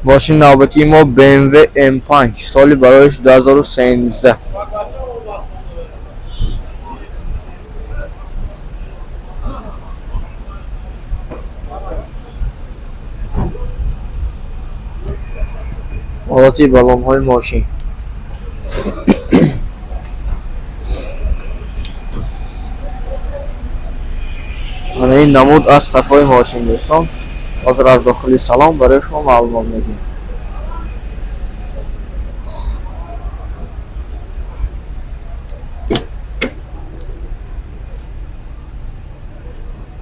Мошини навбатии мо BMW M5, соли бароиш 2013. Ҳолати баллонҳои мошин. Мана ин намуд аз қафои мошин, дӯстон. Ҳозир аз дохили салон барои шумо маълумот медиҳем.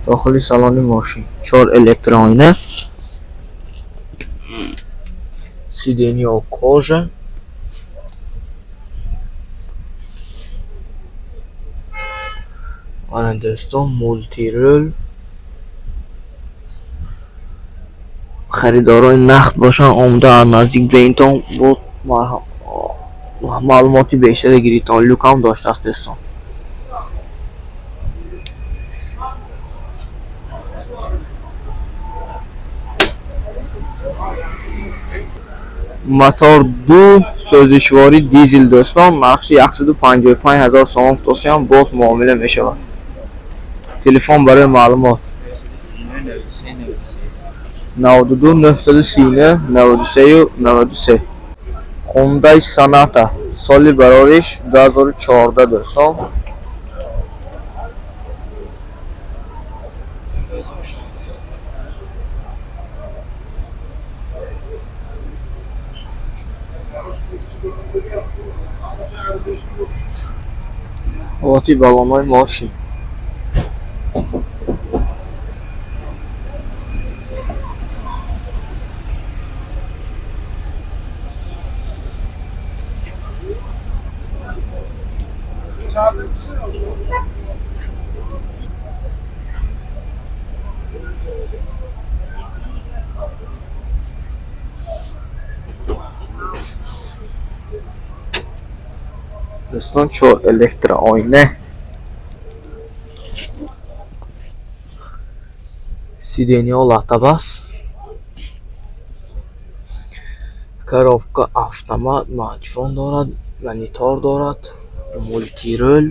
Дохили салони мошин чор электрооина, сиденья кожа, мана дӯстон, мултирӯл. Харидорои нақд бошанд, омода аз наздик бинтон, боз маълумоти бештаре гиритон. Люкам доштааст, дӯстон. Мотор ду сӯзишворӣ дизел, дӯстон, нархи 155 ҳазор сомон футосиям, боз муомила мешавад. Телефон барои маълумот 92 939 93 93. Хундай Соната, соли барориш 2014, дӯстон. Ҳолати баллонҳои мошин. Дӯстон, чор электрооина, сиденьяҳо латтабас, коробка автомат, магнитофон дорад, монитор дорад, мултирӯл.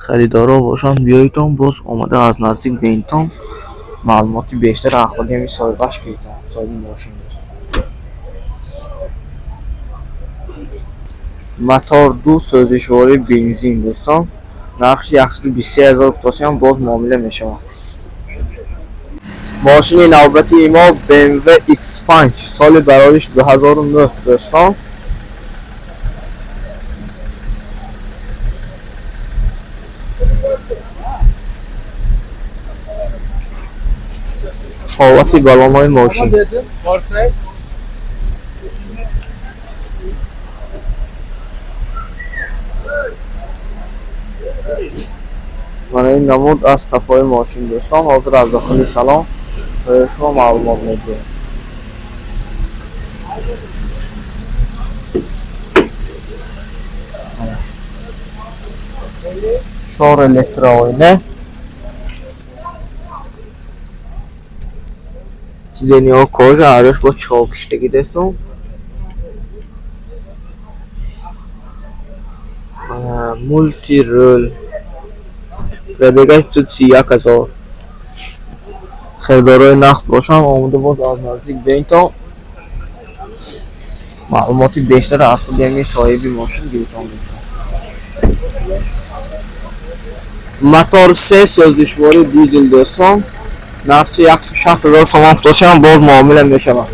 Харидорҳо бошанд, биёедтон, боз омода аз наздик бинтон, маълумоти бештар аз худи ҳамин соҳибаш гиритон, соҳиби мошин, дӯстон. Мотор ду сӯзишворӣ бензин, дӯстон, нархи 123 ҳазор футосиам, боз муомила мешавад. Мошини навбатии мо BMW X5, соли барориш 2009, дӯстон. Ҳолати баллонҳои мошин. Мана ин намуд аз қафои мошин, дӯстон. Ҳозир аз дохили салон барои шумо маълумот медиҳем. Чор электрооина, сиденьяҳо кожа, ҳарёш бо чолкиштагӣ, дӯстон. Мултирӯл, пробегаш 231 ҳазор. Харидорои нақд бошанд, омода боз аз наздик бинтон, маълумоти бештар аз худи ҳамин соҳиби мошин гиритон, дӯстон. Мотор се сӯзишворӣ дизел, дӯстон, нархи 160 ҳазор сомон футосиам, боз муомила мешавад.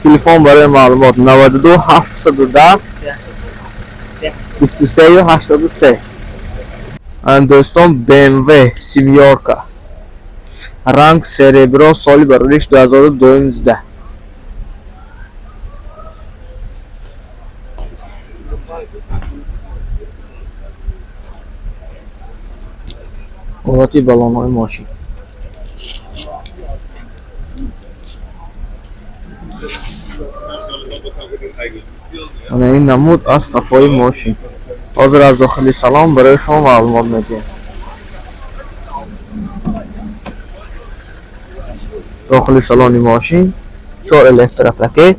Телефон барои маълумот 92 710 23 83. Дӯстон, BMW семёрка, ранг серебро, соли барориш 2012. Ҳолати баллонҳои мошин. Мана ин намуд аз қафои мошин. Ҳозир аз дохили салон барои шумо маълумот медиҳем. Дохили салони мошин Чор электропакет.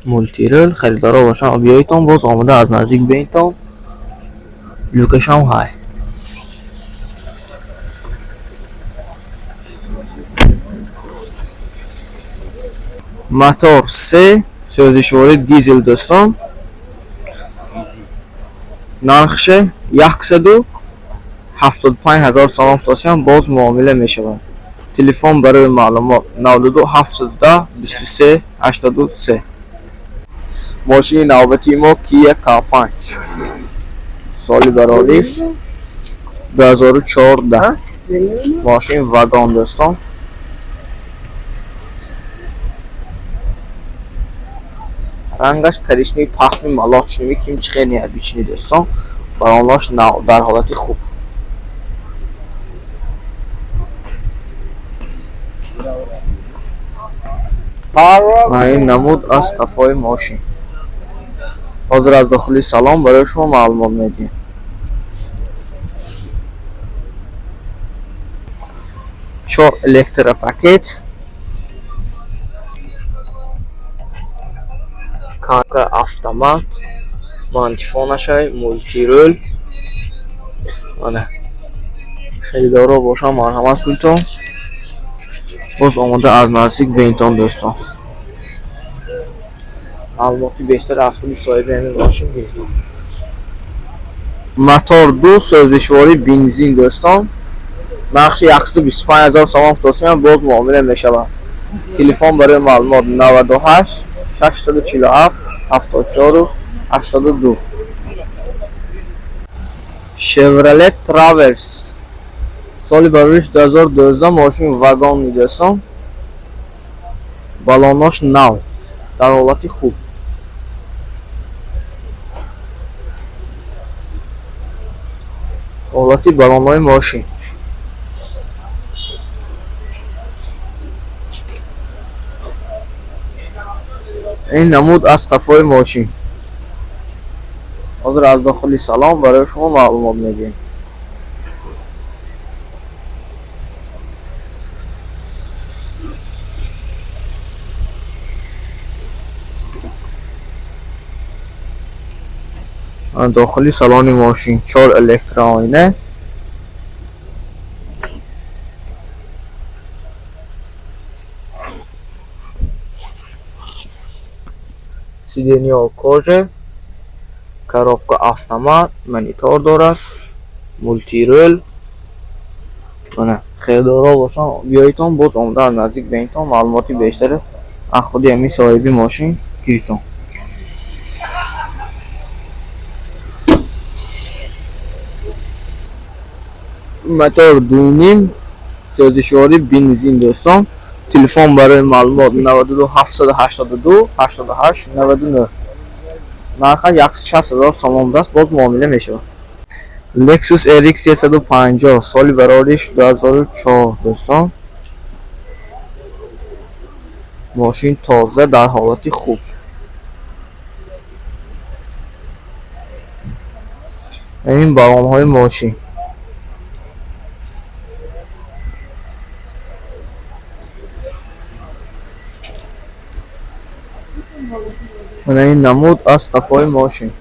Мультирул. Харидоро бошанд, биёитон, боз омода аз наздик бинитон. Люкашам ҳай. Мотор се, сӯзишворӣ дизел, дӯстон. Нархше 175 ҳазор сомон футосиям, боз муомила мешавад. Телефон барои маълумот 92 710 23 83. Мошини навбатии мо Kia K5, соли барориш 2014. Мошин вагон, дӯстон. Рангаш коричневый, пахми молочный, ким чихел необычный, дӯстон. Баллонош нав, дар ҳолати хуб. Ва ин намуд аз қафои мошин. Ҳозир аз дохили салон барои шумо маълумот медиҳем. Чор электропакет, коробка автомат, мантифонашай, мультирул. Мана, харидоро бошанд, марҳамат кунитон, боз омода аз наздик бинитон, дӯстон. Маълумоти бештар аз худи соҳиби ҳамин мошин гирифтон. Мотор ду, сӯзишворӣ бензин, дӯстон. Нархи 125 ҳазор сомон футосиям, боз муомила мешавад. Телефон барои маълумот 98 647 74 82. Chevrolet Traverse, соли барориш 2012, мошин вагонный, дӯстон. Баллонош нав, дар ҳолати хуб. Ҳолати баллонҳои мошин. Ин намуд аз қафои мошин. Ҳозир аз дохили салон барои шумо маълумот медиҳем. Дохили салони мошин чор электрооина. Сиденья кожа, коробка автомат, монитор дорад, мультирул. Мана, харидоро бошанд, биёитон, боз омода аз наздик бинитон, маълумоти бештаре аз худи ҳамин соҳиби мошин гиритон. Мотор 2.5, сӯзишворӣ бензин, дӯстон. Телефон барои маълумот 92 782 88 99. Нархаш 160 ҳазор сомон будааст, боз муомила мешавад. Lexus RX 350, соли барориш 2004, дӯстон. Мошин тоза, дар ҳолати хуб. Ин баллонҳои мошин. Мана ин намуд аз қафои мошин.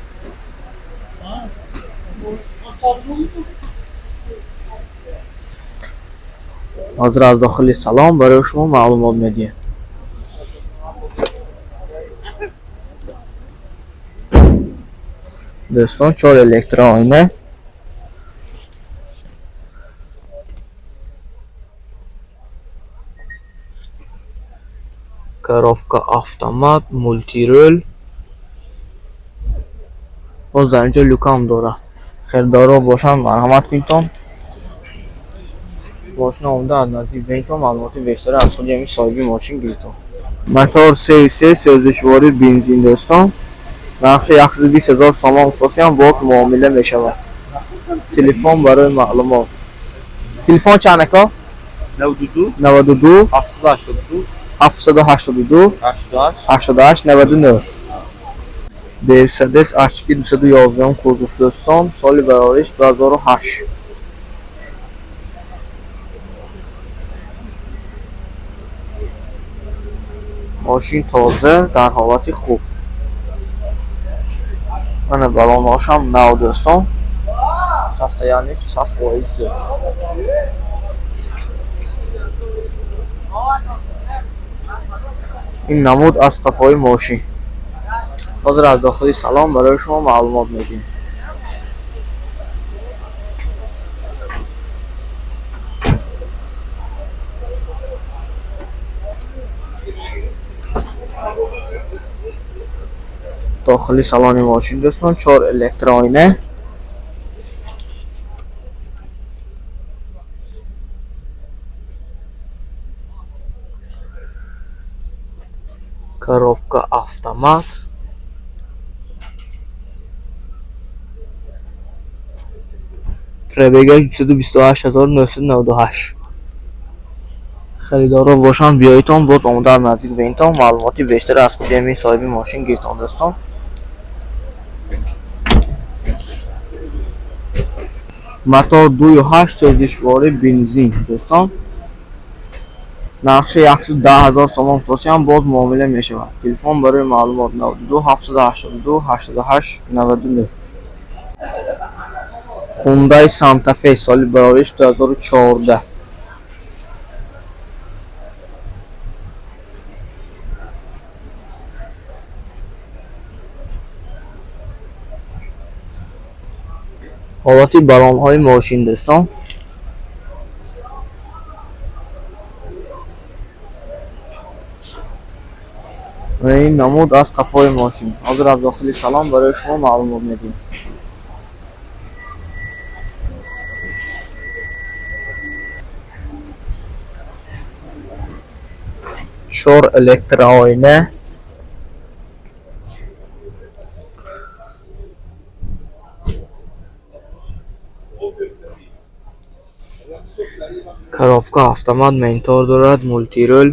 Ҳозир аз дохили салон барои шумо маълумот медиҳем. Дӯстон, чор электрооина. Коробка автомат, мультирул. Боз дар инҷо люкам дорад. Харидоро бошанд, марҳамат кунитон. Мошина омода аз наздик бинитон, маълумоти бештаре аз худи ҳамин соҳиби мошин гиритон. Мотор 3.3, сӯзишворӣ бензин, дӯстон. Нархи 120 ҳазор сомон футосиям, боз муомила мешавад. Телефон барои маълумот. Телефон чанд, ака? 92 92 782 782 88 88 99. Мерседес HQ 211 кузов дӯстон, соли барориш 2008. Мошин тоза, дар ҳолати хуб. Мана балонҳошам нав дӯстон. Состояниш 100% зуд. Ин намуд аз қафои мошин. Ҳозир аз дохили салон барои шумо маълумот медиҳем. Дохили салони мошин дӯстон 4 электроина. Коробка автомат. Пробегаш 228998. Харидоро бошанд биёедтон, боз омода аз наздик бинедтон, маълумоти бештар аз худи ҳамин соҳиби мошин гиртон дӯстон. Мотор 2.8 сӯзишворӣ бензин дӯстон. Нархи 110 000 сомон фурӯшиам боз муомила мешавад. Телефон барои маълумот 92 782 88 99. Hyundai Santa Fe соли барориш 2014. Ҳолати балонҳои мошин дӯстон. Ва ин намуд аз қафои мошин. Ҳозир аз дохили салон барои шумо маълумот медиҳем. Чор электроойна. Коробка автомат, монитор дорад, мултирул,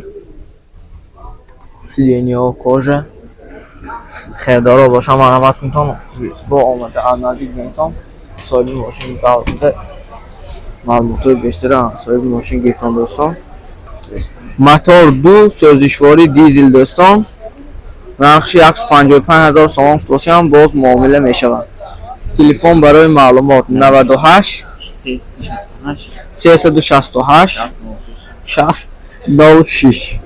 сиденьяҳо кожа. Харидоро бошанд марҳамат кунтон, бо омада аз наздик бинедтон, соҳиби мошин гап зада маълумотҳои бештара соҳиби мошин гиртон дӯстон. Мотор 2 сӯзишворӣ дизел дӯстон. Нархи 155 000 сомон фурӯшиам боз муомила мешавад. Телефон барои маълумот 98 368 60 06.